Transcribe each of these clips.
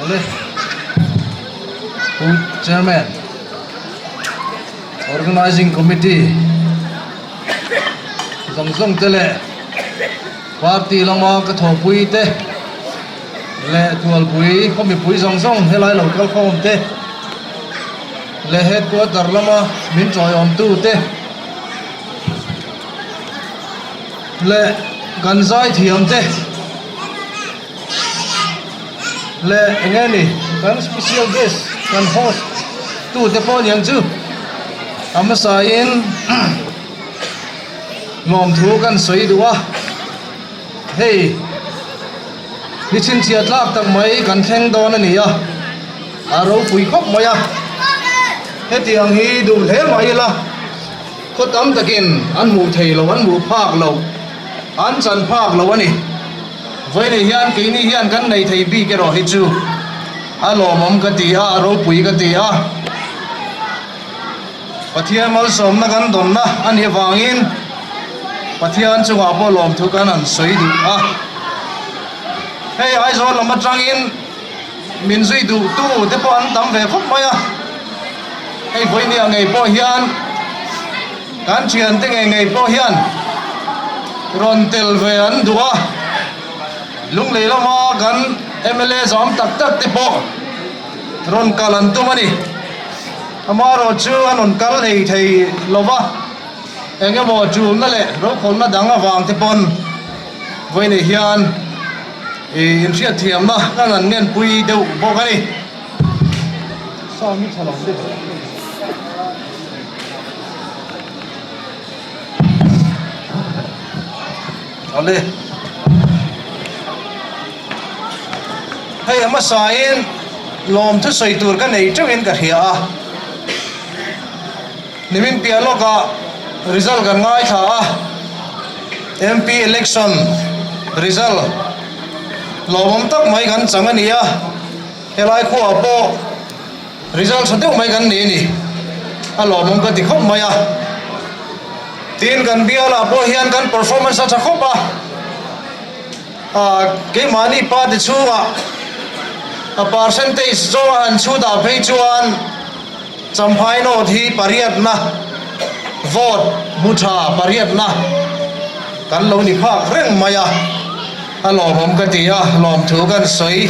Awle Pu Chairman, Organising Committee zawng zawng te leh Party lama ka thawhpui te leh Tualpui khaw mipui zawng zawng helai lo kal khawm te leh Headquarter lama min tawiawmtu te leh kan zaithiam te leh eng nge ni kan special guest kan host tu te pawh aniang chu a hmasa in lawmthu kan sawi duh a hei ni chhinchhiah tlak tak mai kan thleng dawn a ni a a ropui khawp mai a hetiang hi duh hle mai ila. Khaw tam takin an hmuh thei lo, an hmuh phak lo, an chan phak lo a ni. Vawiinah hian keini hian kan nei thei bik erawh hi chu a lawmawm ka ti a, a ropui ka ti a. Pathian malsawmna kan dawnna a nih avangin Pathian chungah pawh lawmthu kan han sawi duh a. Hei Aizawl lam atangin min zui duhtu te pawh an tam ve khawp mai a. Hei vawinia ngei pawh hian kan thiante ngei ngei pawh hian rawn tel ve an duh a, Lunglei lama kan mla zawm tak tak te pawh rawn kal an tum a ni. Amaherawhchu an rawn kal hlei thei lo va, eng emaw tulna leh rokhawlna dang avang te pawn vawiinah hian ih inhriatthiamna kan han ngenpui deuh bawk a ni. Awle hei a hmasa in lawm thusawi tur ka nei teuh in ka hria a nimin piah lawk ah result kan ngaithla a M_P election result lawmawm tak mai kan chang a ni a. Helai khuaah pawh result tha deuh mai kan nei a ni. A lawmawm ka ti khawp mai a. Tin, kan bialah pawh hian kan performance a tha khawp a. Aaa keimahni party chhungah a percentage zawng a han chhut ah phei chuan Champhai North hi pariatna vote hmu tha pariatna kan lo ni phak reng mai a. A lawmawm ka ti a, lawmthu kan sawi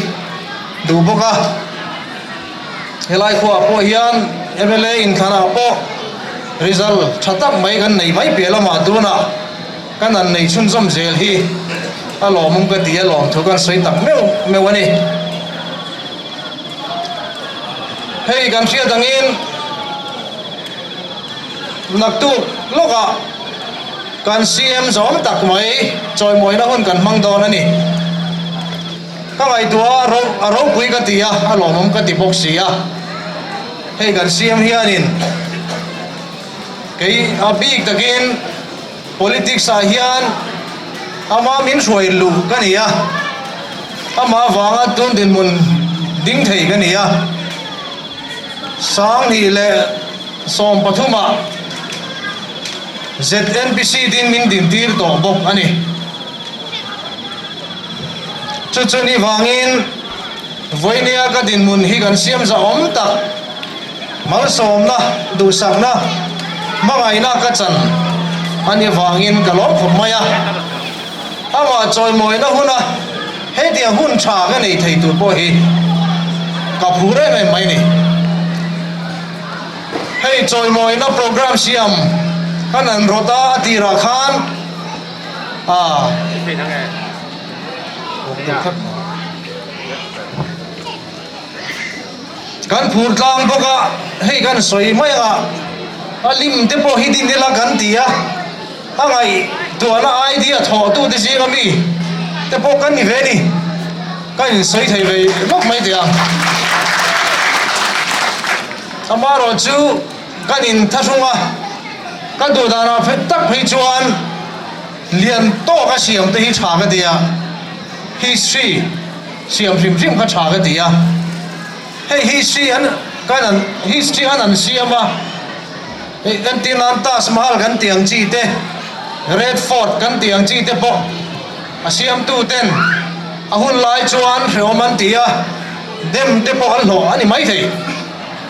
duh bawk a. Helai khuaah pawh hian mla inthlanah pawh result tha tak mai kan nei mai piah lamah tunah kan han nei chhunzawm zel hi a lawmawm ka ti a, lawmthu kan sawi tak meuh meuh a ni. Hei kan hriat angin naktuk lawkah kan CM zawm tak mai chawimawina hun kan hmang dawn a ni. Ka ngaihtuah a a ropui ka ti a, a lawmawm ka ti bawk si a. Hei kan CM hianin kei a bik takin politics ah hian ama min hruai luh ka ni a, amah avanga tun dinhmun ding thei ka ni a. 20 leh 13 ah ZNPC din min dintir tawh bawk a ni. Chu chu ni vangin vawinia ka dinhmun hi kan siam zahawm tak, malsawmna, duhsakna, hmangaihna ka chan a ni vangin ka lawm khawp mai a. Amah chawimawina huna hetiang hun tha ka nei thei tur pawh hi ka phur em em mai ni. Hei chawimawina programme siam kan han rawt a, a tirah khan a kan phur tlang bawk a hei kan sawi mai ang a a lim te pawh hi din ila kan ti a a ngaihtuahna idea thawh tu te zing ami te pawh kan ni ve a ni ka insawi thei ve lawk mai teh ang amaherawhchu. Kan inthahrung a, ka duh danah fet tak phei chuan lian tawk a siam te hi tha ka ti a, history siam hrim hrim kha tha ka ti a, hei history an kan an history an an siam a, hei entir nan Taj Mahal kan tih ang chi te, Red Fort kan tih ang chi te pawh a siamtu ten a hun lai chuan hrehawm an ti a. Dem te pawh an hlawh a ni maithei.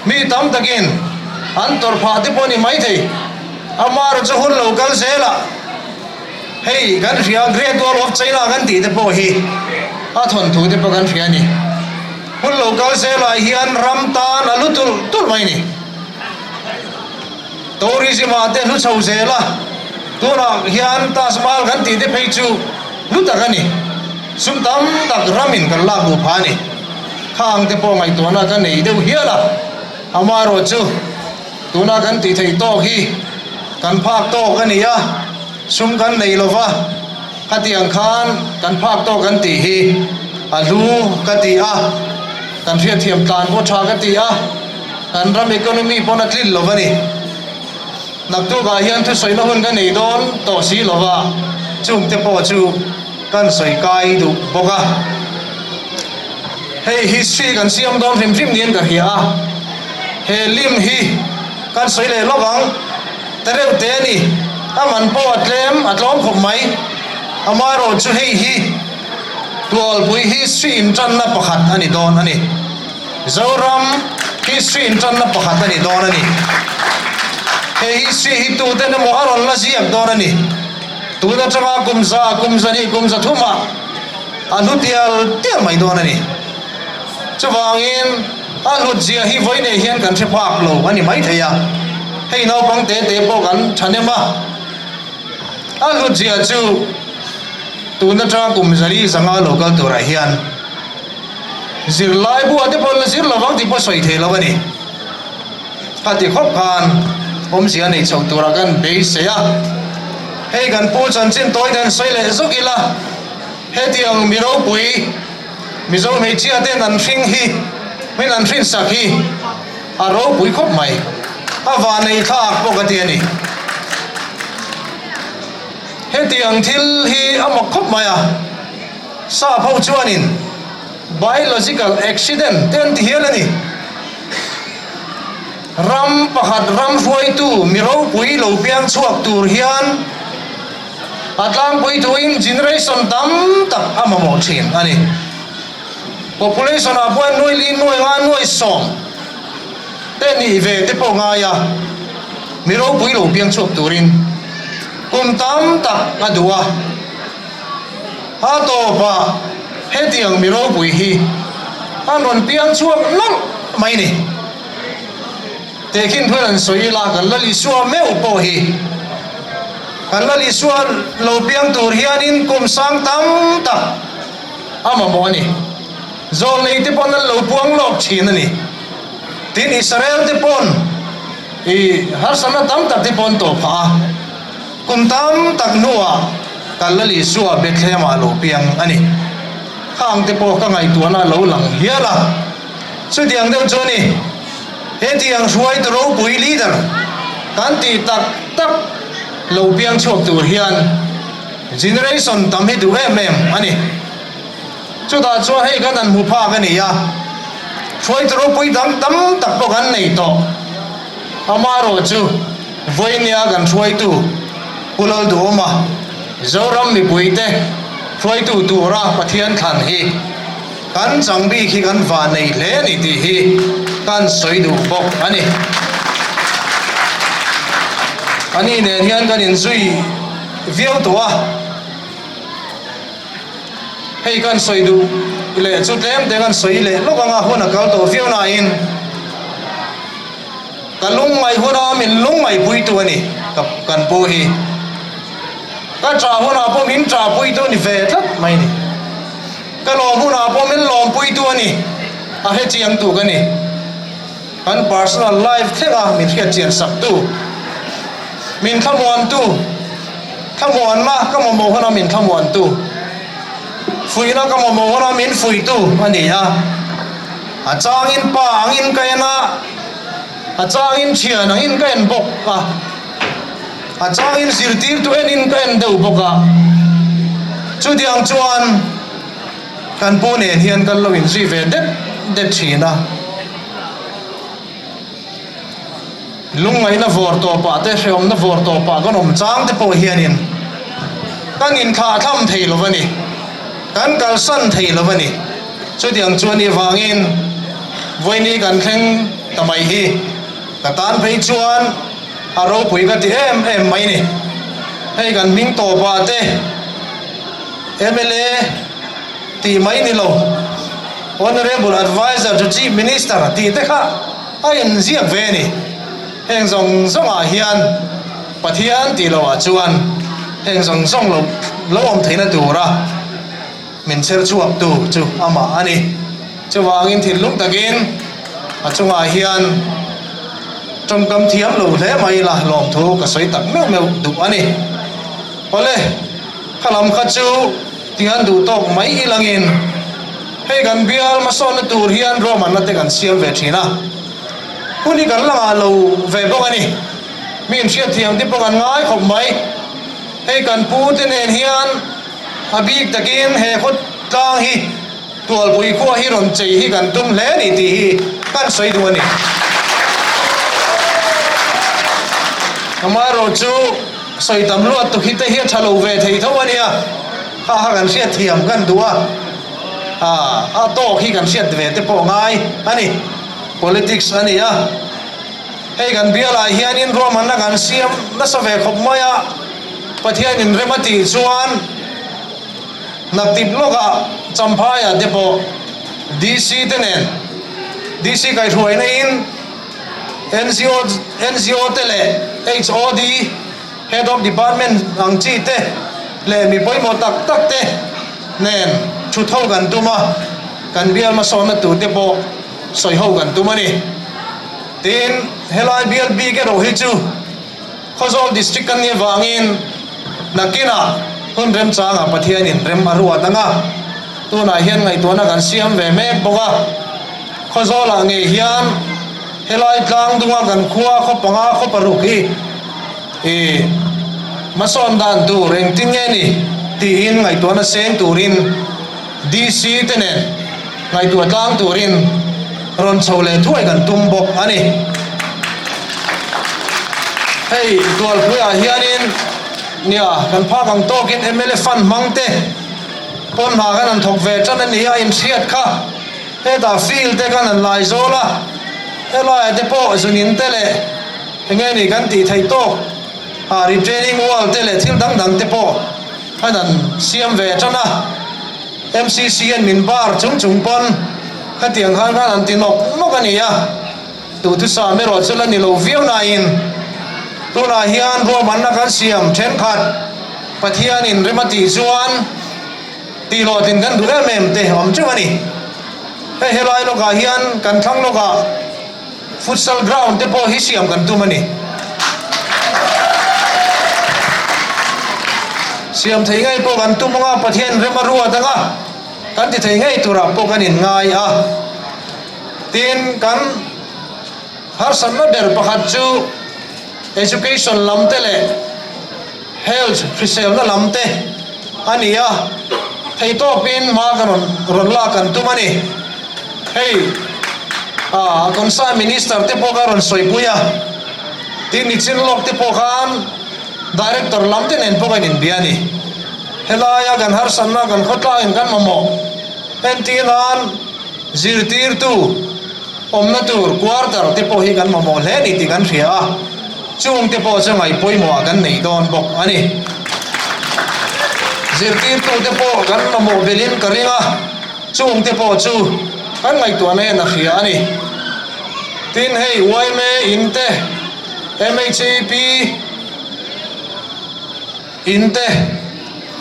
Mi tam takin an tawrh phah te pawh a ni maithei. Amaherawhchu chu hun lo kal zel a, hei kan hria Great Wall of China kan tih te pawh hi a thawnthu te pawh kan hria a ni. Hun lo kal zelah hian ram tan a lu tulh tulh mai a ni. Tourism ah te hlu chho zel a, tunah hian Taj Mahal kan tih te phei chu hlu tak a ni. Sum tam tak ramin kan lak luh phah a ni. Khang te pawh ngaihtuahna ka nei deuh hial a, amaherawh chu tuna kan tih theih tawk hi kan phak tawk a ni a, sum kan nei lo va, khatiang khan kan phak tawk kan tih hi a hlu ka ti a, kan hriatthiam tlan pawh tha ka ti a. Kan ram economy pawn a tlin lo a ni. Naktukah hian thusawina hun ka nei dawn tawh si lo va, chungte pawh chu kan sawi kai duh bawk a. Hei history kan siam dawn hrim hrim niin ka hria a, he lim hi kan sawi leh lawk ang. Ta reuh te a ni, a man pawh a tlem, a tlawm khawp mai. Amaherawh chu hei hi Tualpui history intanna pakhat a ni dawn a ni. Zoram history intanna pakhat a ni dawn a ni. He history hi tuten emaw a rawn la ziak dawn a ni. Tun atanga kum za, kum zahnih, kum za thumah a hlu tial tial mai dawn a ni. Chuvangin a hlut zia hi vawi nei hian kan hre phak lo a ni mai thei a. Hei naupang te te pawh kan thahnem a. A hlut zia chu tun atanga kum zali zanga lo kal turah hian Zirlai buah te pawh la zir lo vang tih pawh sawi thei lo a ni. Khati khawp khan awmzia nei chho tura kan beisei a, hei kan pu chanchin tawi dan sawi leh zawk ila, hetiang mi ropui Mizo hmeichhia ten an hring hi min an hrinsak hi a ropui khawp mai, a vanei thlak pawh ka ti a ni. Hetiang thil hi a mak khawp mai a. Sap ho chuanin biological accident te an ti hial a ni. Ram pakhat ram hruaitu mi ropui lo piang chhuak tur hian a tlangpui thuin generation tam tak a mamawh thin a ni. Population ah pawh nuai li nuai nga nuai sawm te nih ve te pawh ngai a, mi ropui lo piang chhuak turin kum tam tak a duh a. A tawpah hetiang mi ropui hi an rawn piang chhuak nawlh mai ni. Tehkhin thuin an sawi ila kan Lal Isua meuh pawh hi kan Lal Isua lo piang tur hianin kum sang tam tak a mamawh a ni. Zawlnei te pawn an lo puang lawk thin a ni. Tin Israel te pawn i harsatna tam tak te pawn tawh phah a. Kum tam tak hnuah kan Lal Isua Bethlehem-ah a lo piang a ni. Khang te pawh ka ngaihtuahna a lo lang hial a. Chutiang deuh chu a ni. Hetiang hruaitu ropui leader kan tih tak tak lo piang chhuak tur hian generation tam hi duh em em a ni. Chutah chuan hei kan han hmu phak a ni a, hruaitu ropui dang tam tak pawh kan nei tawh. Amaherawhchu Vawinia kan hruaitu Pu Lalduhawma, Zoram mipuite hruaitu tura Pathian thlan hi kan chang bik hi kan vah nei hle a ni tih hi kan sawi duh bawk a ni. Ani nen hian kan inzui viau tawh a. Hei kan sawi duh leh chu tlem te kan sawi leh lawk anga hun a kal tawh viau nain, Ka lungngaih huna min lungngaih puitu a ni, ka kan pu hi. Ka ṭah hunah pawh min ṭah puitu a ni ve tlat mai a ni. Ka lawm hunah pawh min lawm puitu a ni, a hrechiangtu ka ni. Kan personal life thlenga min hriatchian saktu, min thlamuantu, thlamuanna ka mamawh huna min thlamuantu, fuihna ka mamawh huna min fuihtu a ni a. A changin pa angin ka en a, a changin thian angin ka en bawk a, a changin zirtirtu enin ka en deuh bawk a. Chutiang chuan kan pu nen hian kan lo inzui ve det det thin a. Lungngaihna vawr tawpah te, hrehawmna vawr tawpah kan awm chang te pawh hianin kan inthlahthlam thei lo a ni, kan kalsan thei lo a ni. Chutiang chuan i vangin. Vawiini kan thleng ta mai hi ka tan phei chuan a ropui ka ti em em mai ni. Hei kan hming tawpah te mla tih mai ni lo, Honourable Adviser to Chief Minister tih te kha a inziak ve a ni. Heng zawng zawngah hian Pathian tih lohah chuan heng zawng zawng lo lo awm theihna tura min chher chhuaktu chu amah a ni. Chuvangin thinlung takin a chungah hian tawngkam thiam lo hle mai ila lawmthu ka sawi tak meuh meuh duh a ni. Awle, kha lam kha chu tihian duh tawk mai ilangin hei kan bial hmasawnna tur hian ruahmanna te kan siam ve thin a, hun hi kan la ngah lo ve bawk a ni. Mi inhriatthiam te pawh kan ngai khawp mai. Hei kan pu te nen hian a bik takin he khaw tlang hi Tualpui khua hi rawn chei hi kan tum hle a ni tih hi kan sawi duh a ni. Amaherawh chu sawi tam luat tuk hi te hi a tha lo ve thei tho a nia, kha kha kan hriat thiam kan duh a, a tawk hi kan hriat ve te pawh ngai a ni. Politics a ni a, hei kan bialah hianin ruahmanna kan siam nasa ve khawp mai a, Pathianin rem a tih chuan, Naktip lawkah Champhaiah te pawh DC te nen DC kaihhruaina in NGO NGO te leh HOD Head of Department ang chi te leh mi pawimawh tak tak te nen thut ho kan tum a, kan bial hmasawnna tur te pawh sawi ho kan tum a ni. Tin, helai bial bik erawh hi chu Khawzawl District kan nih avangin nakinah hun remchangah Pathianin rem a ruat ang a, tunah hian ngaihtuahna kan siam ve mek bawk a. Khawzawlah ngei hian helai tlang dunga kan khua khaw panga khaw paruk hi ih hmasawn dan tur engtin nge ni tiin ngaihtuahna seng turin DC te nen ngaihtuah tlang turin rawn chho leh thuai kan tum bawk a ni. Hei Tualpuiah hianin nia kan phak ang tawkin mla fund hmang te pawn hna kan han thawk ve tan a ni a inhriat kha hetah field te kan han lai zawl a, helaiah te pawh zunin te leh enge ni kan tih theih tawk ah retaining wall te leh thil dang dang te pawh an han siam ve tan a. MCC an min bar chung chung pawn khatiang khan khan an ti nawk nawk a ni a, duhthusam erawh chu la ni lo viau nain tunah hian ruahmanna kan siam thenkhat Pathianin rem a tih chuan tih hlawhtlin kan duh em em te awm teuh a ni. Hei helai lawkah hian kan thlang lawkah Futsal ground te pawh hi siam kan tum a ni. Siam thei ngei pawh kan tum anga Pathian rem a ruat anga kan ti thei ngei turah pawh kan inngai a. Tin, kan harsatna ber pakhat chu education lam te leh health hriselna lam te a ni a, theitawpin hma ka rawn rawn lak kan tum a ni. Hei ah concern minister te pawh ka rawn sawipui a, tin nichin lawk te pawh khan director lam te nen pawh ka inbia a ni. Helaia kan harsatna kan khawtlangin kan mamawh entir nan zirtirtu awmna tur quarter te pawh hi kan mamawh hle a ni tih kan hria a. Chung te pawh chu ngaih pawimawhah kan nei dawn bawk a ni. Zirtirtute pawh kan mamawh belhin ka ring a, chung te pawh chu kan ngaihtuahna hian a hria a ni. Tin, hei yma in te, MHAP in te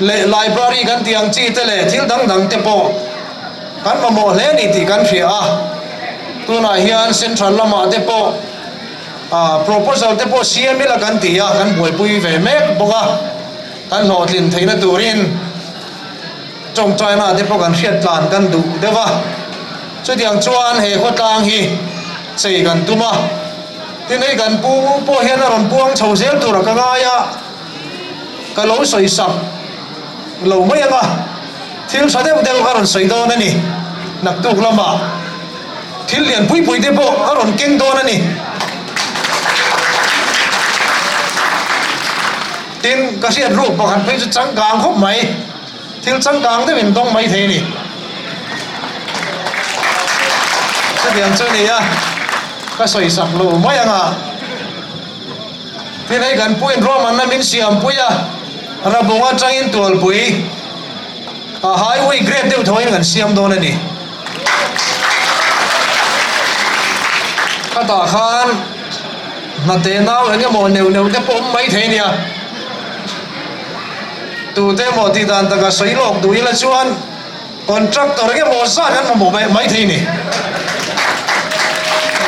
leh library kan tih ang chi te leh thil dang dang te pawh kan mamawh hle a ni tih kan hria a. Tunah hian central lamah te pawh Ah, proposal te pawh siam ila kan ti a, kan buaipui ve mek bawk a, kan hlawhtlin theihna turin tawngtaina te pawh kan hriat tlan kan duh deuh a. Chutiang chuan he khawtlang hi chei kan tum a, tin hei kan pu pawh hian a rawn puang chho zel tur a ka ngai a, ka lo sawi sak lo mai ang a, thil tha deuh deuh a rawn sawi dawn a ni, naktuk lamah. Thil lian pui pui te pawh a rawn keng dawn a ni. Tin, ka hriat ruk pakhat phei chu changkang khawp mai. Thil changkang deuhin dawng mai thei a ni. Chutiang chu a ni a, ka sawi sak lo mai ang a. Tin hei kan puin ruahmanna min siampui a, Rabung atangin Tualpui a highway grade deuh tho in kan siam dawn a ni. Khatah khan hnate nau eng emaw neuh neuh te pawh awm mai thei a nia. Tute emaw tih dan taka sawi lawk duh ila chuan contractor eng emaw zat kan mamawh mai thei a ni.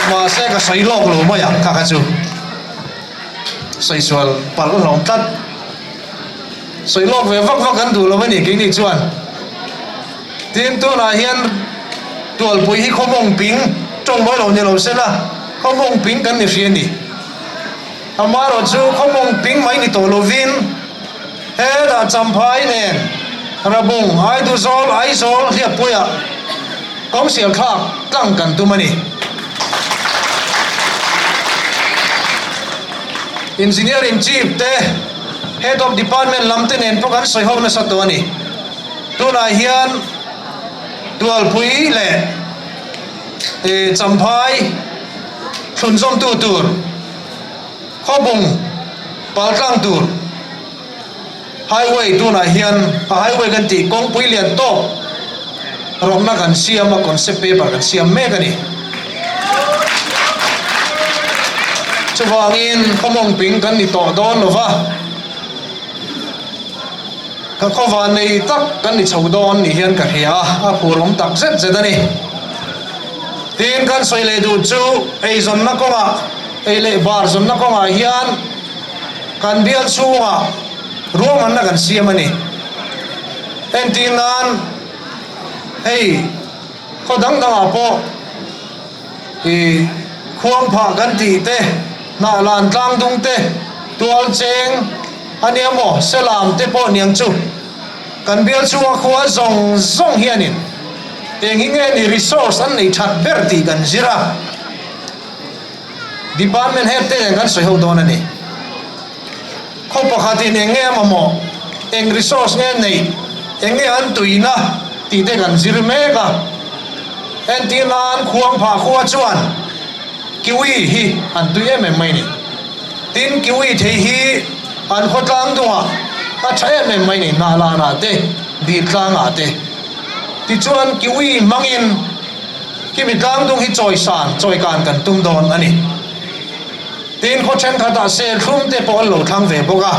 Mahse ka sawi lawk lo mai ang kha kha chu sawi sual palh hlawm tlat. Sawi lawk ve vak vak kan duh lo a ni keini chuan. Tin tunah hian Tualpui hi khawmawng ping tawng mawi lo ni lo se la, khawmawng ping kan ni hri a ni. Amaherawhchu khawmawng ping mai ni tawh lovin hetah Champhai nen Rabung, Aiduzawl, Aizawl, Hliappuiah kawngsial thlak tlang kan tum a ni. Engineering Chief te, Head of Department lam te nen pawh kan sawi ho nasa tawh a ni. Tunah hian Tualpui leh Champhai thlunzawmtu tur Khawbung paltlang tur highway tunah hian a highway kan tih kawngpui lian tawk rawkna kan siam a concept paper kan siam mek a ni. Chuvangin Khawmawngping kan ni tawh dawn lova. Ka khawva nei tak kan ni chho dawn ni hian ka hria a, a phur awm tak zet zet a ni. Tin, kan sawi leh duh chu eizawnna kawngah, ei leh bar zawnna kawngah hian kan bial chhungah ruahmanna kan siam a ni. Entir nan hei khaw dang dangah pawh ih khuang phah kan tih te, hnah lan tlang dung te, tual cheng, A nia maw, Selam te pawh niang chu. Kan bial chhunga khua zawng zawng hianin eng hi nge ni resource an nei that ber tih kan zir a, Department head te nen kan sawi ho dawn a ni. Khaw pakhatin eng nge a mamawh, eng resource nge neih, eng nge an tuina tih te kan zir mek a. Entir nan Khuangphah khua chuan kiwi hi an tui em em mai a ni. Tin, kiwi thei hi an khawtlang dungah a tha em em mai ni, Hnahlanah te, Diltlangah te. Tichuan, kiwi hmangin khimi tlang dung hi chawisan, chawikan kan tum dawn a ni. Tin, khaw thenkhatah serthlum te pawh an lo thlang ve bawk a.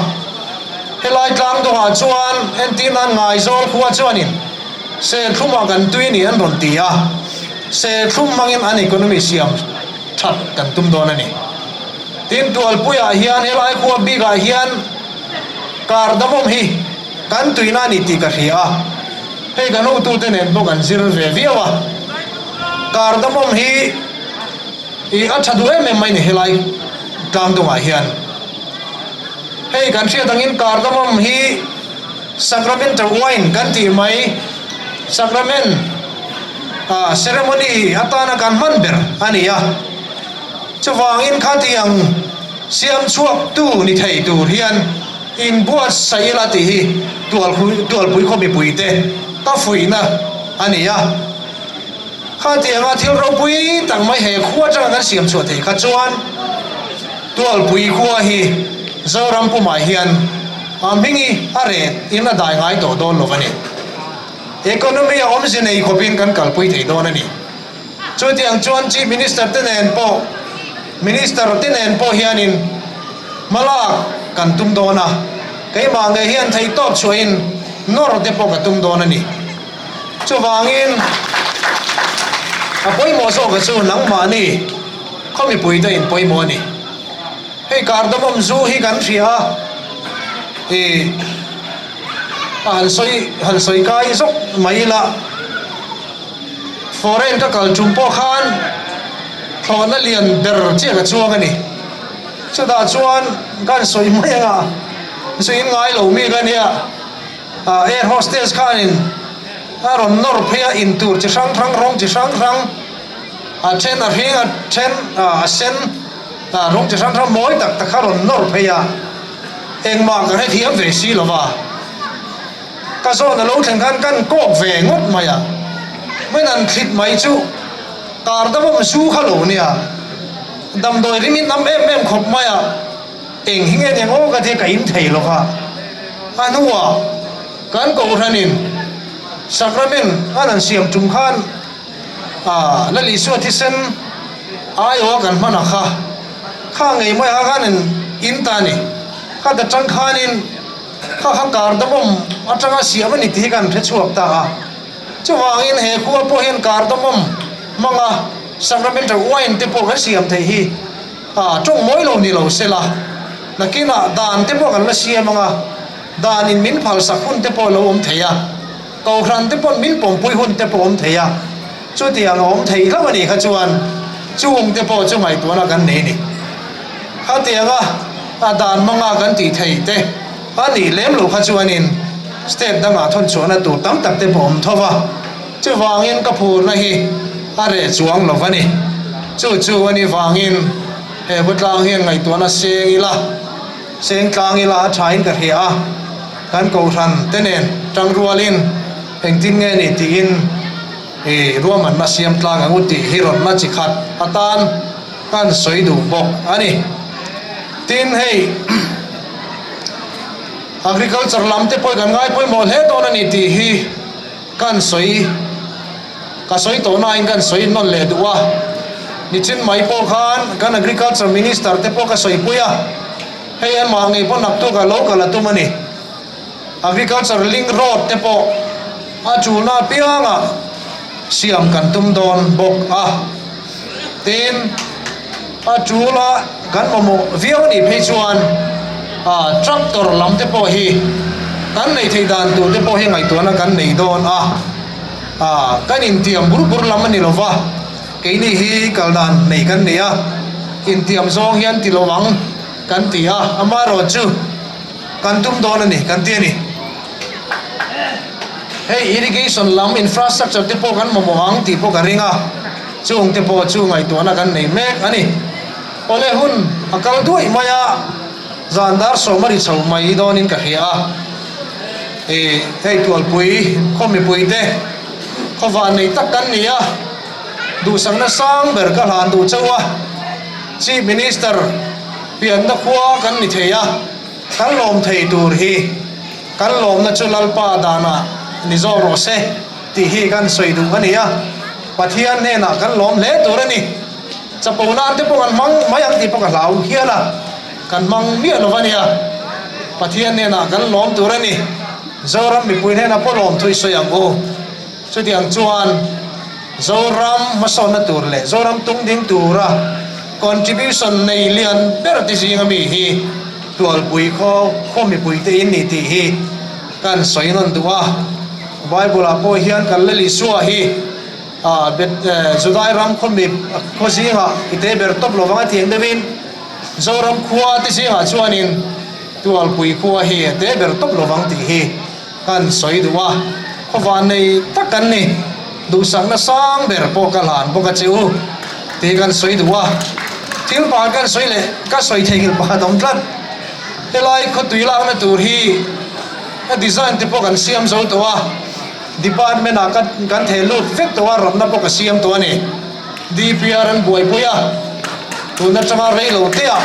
Helai tlang dungah chuan entir nan Ngaizawl khua chuanin serthlumah kan tui ni an rawn ti a, serthlum hmangin an economy siam that kan tum dawn a ni. Tin, Tualpuiah hian helai khua bikah hian cardamom hi kan tuina a ni tih ka hria a, hei kan hotute nen pawh kan zir ve viau a, cardamom hi ih a tha duh em em mai ni helai tlang dungah hian. Hei kan hriat angin cardamom hi sacramental wine kan tih mai, sacrament ah ceremony atana kan hman ber a ni a. Chuvangin khatiang siam chhuaktu ni thei tur hian inbuatsaih ila tih hi Tualpui khaw mipuite ka fuihna a ni a. Khatianga thil ropui tak mai he khua atanga kan siam chhuah theih kha chuan Tualpui khua hi Zoram pumah hian a hming hi a ret in a dai ngai tawh dawn lo a ni. Economy a awmze nei khawpin kan kalpui thei dawn a ni. Chutiang chuan Chief Minister te nen pawh Minister te nen pawh hianin hmalak kan tum dawn a, keimah ngei hian theihtawp chhuahin nawr te pawh ka tum dawn a ni. Chuvangin a pawimawh zawka chu nangmahni khaw mipuite in pawimawh a ni. Hei cardamom zu hi kan hria a, ih a han sawi han sawi kai zawk mai ila. Foreign ka kal tum pawh khan thlawhna lian ber chiah ka chuang a ni. Chutah chuan ka han sawi mai anga zuin ngai lo mi ka nia. Air hostess khanin a rawn nawr phei a, in tur chi hrang hrang, rawng chi hrang hrang, a then a hring, a then a sen, rawng chi hrang hrang mawi tak tak kha a rawn nawr phei a. Engmah ka hrethiam ve si lo va. Ka zawn a lo thleng khan kan kawk ve ngawt mai a, min han thlit mai chu. Cardamom zu kha lo nia, damdawi rim in am em em khawp mai a, eng hi nge niang aw ka tia ka in thei lo va. A hnuah kan kohhranin sacrament an han siam tum khan ah Lal Isua thisen aiawh a kan hman a kha, kha ngei mai a khan in in ta a ni. Kha ta tang khanin kha kha cardamom atanga siam a ni tih hi kan hre chhuak ta a. Chuvangin he khua pawh hian cardamom hmanga sacramental wine te pawh kan siam theih hi ah tawng mawi lo ni lo sela, nakinah dan te pawh kan la siam anga danin min phalsak hun te pawh a lo awm thei a, kohhran te paw'n min pawmpui hun te pawh a awm thei a, chutiang a awm thei hlauh a nih kha chuan chung te pawh chu ngaihtuahna kan nei a ni. Khatianga a dan hmanga kan tih theih te a nih lem loh kha chuanin state dangah thawn chhuahna tur tam tak te pawh a awm tho va, chuvangin ka phurna hi a reh chuang lo va ni. Chu chu a ni vangin he khawtlang hian ngaihtuahna seng ila, seng tlang ila a thain ka hria a, kan kohhran te nen tangrualin engtin nge ni tiin i ruahmanna siam tlang ang u tih hi rawnna chi khat atan kan sawi duh bawk a ni. Tin hei agriculture lam te pawh kan ngai pawimawh hle dawn a ni tih hi kan sawi ka sawi tawh nain kan sawi nawn leh duh a. Nichin mai pawh khan kan agriculture minister te pawh ka sawi pui a, hei amah ngei pawh naktuk a lo kal a tum a ni. Agriculture link road te pawh a tulna apiangah siam kan tum dawn bawk a, tin a tula kan mamawh viau anih phei chuan ah tractor lam te pawh hi kan neih theih dan tur te pawh hi ngaihtuahna kan nei dawn a, ah kan intiam bur bur lam a ni lova keini hi kal dan nei kan nei a, intiam zawng hian ti lo ang kan ti a, amaherawhchu. Kan tum dawn a ni, kan ti a ni. Hei irrigation lam infrastructure te pawh kan mamawh ang tih pawh ka ring a, chung te pawh chu ngaihtuahna kan nei mek a ni. Awle hun a kal duaih mai a, zan dar sawm a ri chho mai dawnin ka hria a. Ih hei Tualpui khaw mipui te khaw van nei tak kan ni a, duhsakna sang ber ka hlan duh chauh a, Chief Minister pianna khua kan ni thei a, kan lawm thei tur hi kan lawmna chu Lalpa danah ni zawk rawh se tih hi kan sawi duh a ni a, Pathian hnenah kan lawm hle tur a ni. Chapo nan te pawh kan hmang mai ang tih pawh ka hlau hial a, kan hmang miah lo a nia. Pathian hnenah kan lawm tur a ni. Zoram mipui hnenah pawh lawm thu i sawi ang u. Chutiang chuan Zoram hmasawnna tur leh Zoram tung ding tura contribution nei lian ber te zinga mi hi Tualpui khaw khaw mipui te in ni tih hi kan sawi nawn duh a. Bible ah pawh hian kan Lal Isua hi Judai ram khaw mi khaw zingah i te ber tawp lovang a tih ang deuhin Zoram khua te zingah chuanin Tualpui khua hi a te ber tawp lovang tih hi Kan sawi duh a, khawvan nei tak kan ni, duhsakna sang ber pawh ka hlan bawk a che u tih kan sawi duh a, thil pakhat kan sawi leh ka sawi theihnghilh pakhat awm tlat. Helai khawtui lakna tur hi a design te pawh kan siam zo tawh a, department ah kan theh lut vek tawh a, rawtna pawh ka siam tawh a ni. DPR an buaipui a, tun atanga rei lo te ah.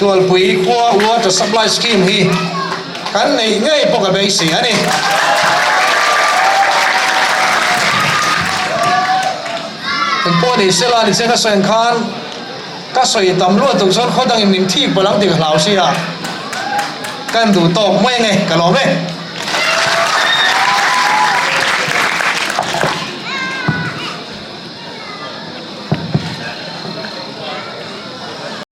Tualpui khua water supply scheme hi kan neih ngei pawh ka beisei a ni. Engpawh ni sela ni che ka sawi ang khan ka sawi tam luat tuk chuan khaw dangin min thik palh ang tih ka hlau sia, kan duh tawk mai ange ka lawm e.